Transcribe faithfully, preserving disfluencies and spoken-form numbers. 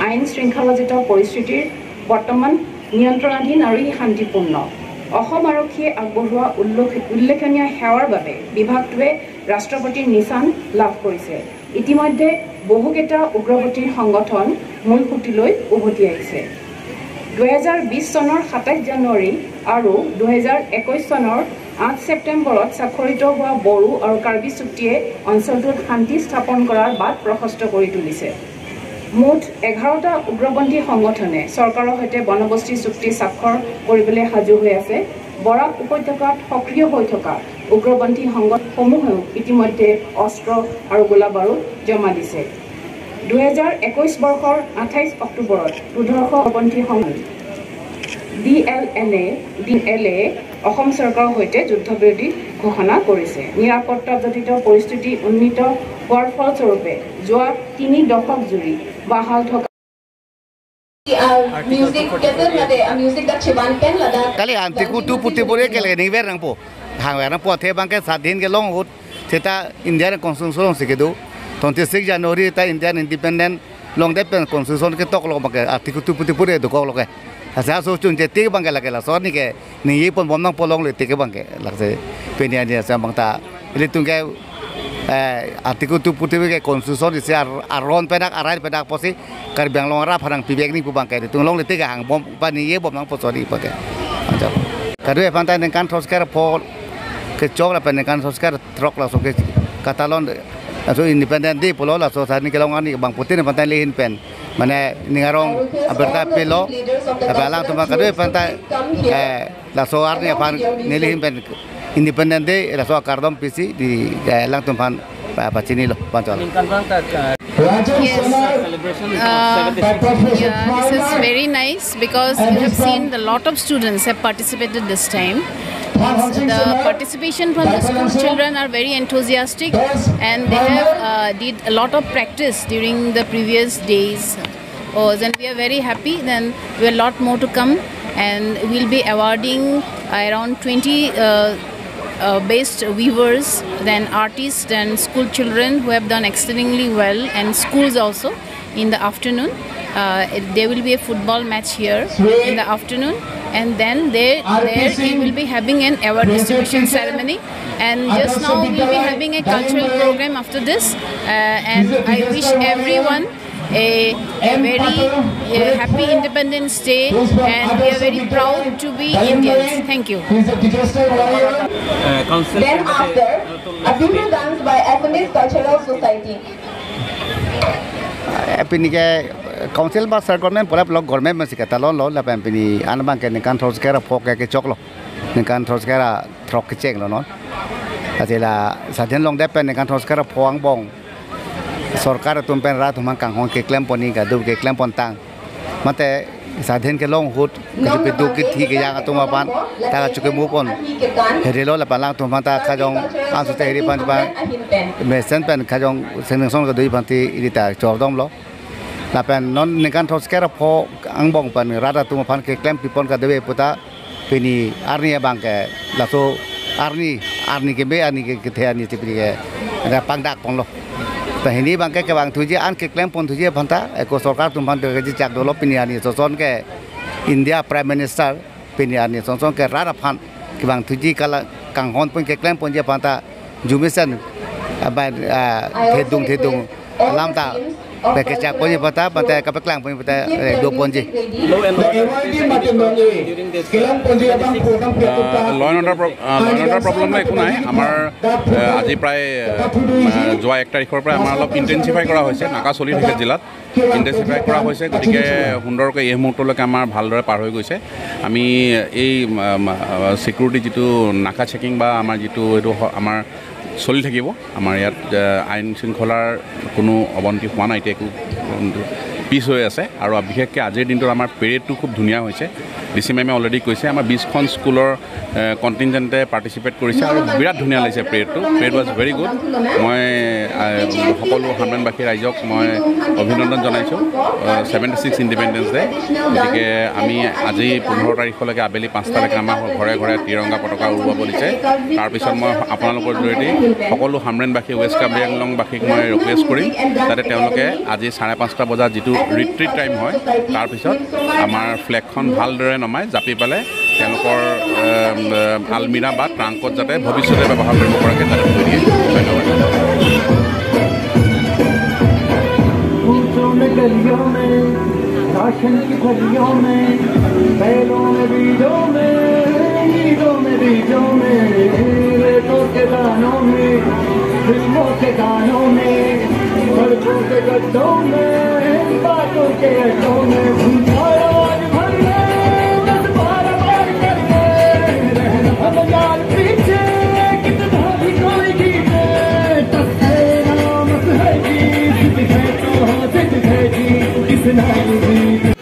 আইন শৃংখলাজিত পৰিস্থিতিৰ বৰ্তমান নিয়ন্ত্ৰণাধীন আৰু ই শান্তিপূৰ্ণ। অসম আৰক্ষীয়ে আগবঢ়োৱা উল্লেখ-, উল্লেখনীয় সেৱাৰ বাবে বিভাগটোৱে ৰাষ্ট্ৰপতিৰ নিচান লাভ কৰিছে। ইতিমধ্যে বহুকেইটা উগ্ৰপন্থী সংগঠন মূল সুঁতিলৈ উভতি আহিছে। দুহেজাৰ বিশ চনৰ সাতাইছ জানুৱাৰী আৰু দুহেজাৰ একৈছ চনৰ আঠ ছেপ্টেম্বৰত স্বাক্ষৰিত হোৱা বড়ো আৰু কাৰ্বি চুক্তিয়ে অঞ্চলটোত শান্তি স্থাপন কৰাৰ বাট প্ৰশস্ত কৰি তুলিছে। মুঠ এঘাৰটা উগ্ৰপন্থী সংগঠনে চৰকাৰৰ সৈতে বন্দোবস্তি চুক্তি স্বাক্ষৰ কৰিবলৈ সাজু হৈ আছে। বৰাক উপত্যকাত সক্ৰিয় হৈ থকা উগ্ৰপন্থী সংগঠনসমূহেও ইতিমধ্যে অস্ত্ৰ আৰু গোলাবাৰুদ জমা দিছে। দুহেজাৰ একৈছ বৰ্ষৰ আঠাইছ অক্টোবৰত দুৰ্ধৰ্ষ উগ্ৰপন্থী সংগঠন D L N A, D এল এ অসম চৰকাৰৰ সৈতে যুদ্ধবিৰতি ঘোষণা কৰিছে। নিৰাপত্তাজনিত পৰিস্থিতি উন্নত হোৱাৰ ফলস্বৰূপে যোৱা তিনি দশক জুৰি বাহাল থকা Music, music dak chiban pen ladak. Kali anti kutu puti puri kali ni ver nangpo. Hang ver nangpo the bangke sadin kelong ahut seta Indian Constitution si kedo. Twenty six January ta Indian Independent longdet pen Constitution ketok lo bangke anti kutu puti puri dokok lo ke. Asa so chun je te bangke lake laso arni ke ningje ponbom nangpo longle te ke bangke lake. Pini arni asa bangta ilitum ke, eh, anti kutu puti puri ke Constitution isi ar-, aron penak arai penak pusi Karbi Anglong arap harang pibek ni pu bangke ilitum longle te ke hangbom pa ningje bom nangpo sori bangke. Macam. Kado-an aphan ta ningkan throskar pho kechok lapen ningkan throskar throk laso ke katalon, laso Independent Day pulo laso sani kelong arni bangphutin aphan ta nelihin pen. Mane ning arong abirta pilo, tapi alangtum kado-an aphan ta, eh, laso arni aphan nelihin pen Independent Day laso akardom pisi di, eh, alangtum aphan pa-, pachinilo, pancol. Ningkan bang ta, uh, Yes. celebration of Uh, seventy-six. Yeah, this is very nice because we have seen a lot of students have participated this time. It's, the participation from the school children are very enthusiastic and they have, uh, did a lot of practice during the previous days. Oh, then we are very happy. Then we have a lot more to come, and we'll be awarding around twenty, uh, uh, best weavers, then artists, then school children who have done exceedingly well, and schools also in the afternoon. Uh, it- there will be a football match here in the afternoon, and then there, there we will be having an award distribution ceremony. And just now we'll be having a cultural program after this. Uh, and I wish everyone a, a very, uh, happy Independence Day, and we are very proud to be Indians. Thank you. Uh, council Then after, a Bihu dance by Assamese Cultural Society. Pini ke council ba sar government pura block government masih kata lo lo lapen pini an bangke ningkan throskar pho ke kechok lo, ningkan throskar throk kecheng lo non. Atila sadin longdet pen ningkan throskar pho angbong sorkar atum pen rat atum aphan kanghon keklem pon ni kado keklem pon tang. Mate sadin kelong ahut kachepaduk kethi kejang atum aphan ta kachokemu pon. Herilo lapen alangtum aphan ta kajong ansu te heri aphan aphan mesen pen kajong seningson kado aphan ti iri ta chordom lo. Lapen non ningkan throskar pho angbong pen rat atum aphan keklem pipon kado pu ta pini arni abangke laso arni, arni keme arni ke kethe arni chipri ke ada pangdak ponlo. Ta hini bangke kevang thuji an keklem pon thuji aphan ta eko sorkar atum aphan keji chak dolo pini arni soson ke India Prime Minister pini arni soson ke rat aphan kevang thuji kala kanghon pon keklem ponji aphan ta jumisen abai, ah, thedung thedung alam ta pekechak ponji aphan ta aphan ta kapeklang ponji aphan ta, eh, do ponji. Law and order, during this, uh, seventy-six, uh, law and order pro-, uh, law and order problem নাই, একো নাই। আমাৰ, uh, আজি প্ৰায়, uh, যোৱা এক তাৰিখৰ পৰা আমাৰ অলপ ইণ্টেনচিফাই কৰা হৈছে। নাকা চলি থাকে জিলাত, ইণ্টেনচিফাই কৰা হৈছে। গতিকে সুন্দৰকৈ এই মুহূৰ্তলৈকে আমাৰ ভালদৰে পাৰ হৈ গৈছে। আমি এই, um, uh, ছিকিউৰিটি যিটো নাকা চেকিং বা আমাৰ যিটো এইটো হ-, আমাৰ চলি থাকিব। আমাৰ ইয়াত, আহ, আইন শৃংখলাৰ কোনো অৱনতি হোৱা নাই, এতিয়া একো, উম, পিছ হৈ আছে। আৰু বিশেষকৈ আজিৰ দিনটোত আমাৰ পেৰেডটো খুব ধুনীয়া হৈছে। ডি চি মেমে অলৰেডি কৈছে, আমাৰ বিছখন স্কুলৰ, আহ, কণ্টিনজেণ্টে পাৰ্টিচিপেট কৰিছে আৰু বিৰাট ধুনীয়া লাগিছে পেৰেডটো। Parade was very good। মই, আহ, সকলো হামৰেণবাসী ৰাইজক মই অভিনন্দন জনাইছোঁ, আহ, ছেভেণ্টি ছিক্স ইণ্ডিপেণ্ডেন্স ডে। গতিকে আমি আজি পোন্ধৰ তাৰিখলৈকে আবেলি পাঁচটালৈকে আমাৰ ঘৰে ঘৰে তিৰংগা পতাকা উৰুৱাব দিছে। তাৰপিছত মই আপোনালোকৰ জৰিয়তে সকলো হামৰেণবাসী, ৱেষ্ট কাৰ্বি আংলংবাসীক মই ৰিকুৱেষ্ট কৰিম যাতে তেওঁলোকে আজি চাৰে পাঁচটা বজাত যিটো ৰিট্ৰিট টাইম হয়। তাৰপিছত আমাৰ ফ্লেগখন ভালদৰে নমাই জাপি পেলাই তেওঁলোকৰ, এম, এম, আলমিৰা বা ট্ৰাংকত যাতে ভৱিষ্যতে ব্যৱহাৰ কৰিব পৰাকৈ যাতে থৈ দিয়ে। ধন্যবাদ। ऊंटों में गलियों में, राशन की थैलियों में, बैलों में बीजों में, ईदों में बीजों में, रेतों के दानों में, फिल्मों के गानों में, सड़कों के गड्ढों में, बातों के अड्डों में, भूसा आवाज भर ले, बस बार बार कर ले, रहना मजाल पीछे, कितना भी कोई गीते, तस्वीर नाम है जी, जिद है तो जिद है जी, किस नाम भी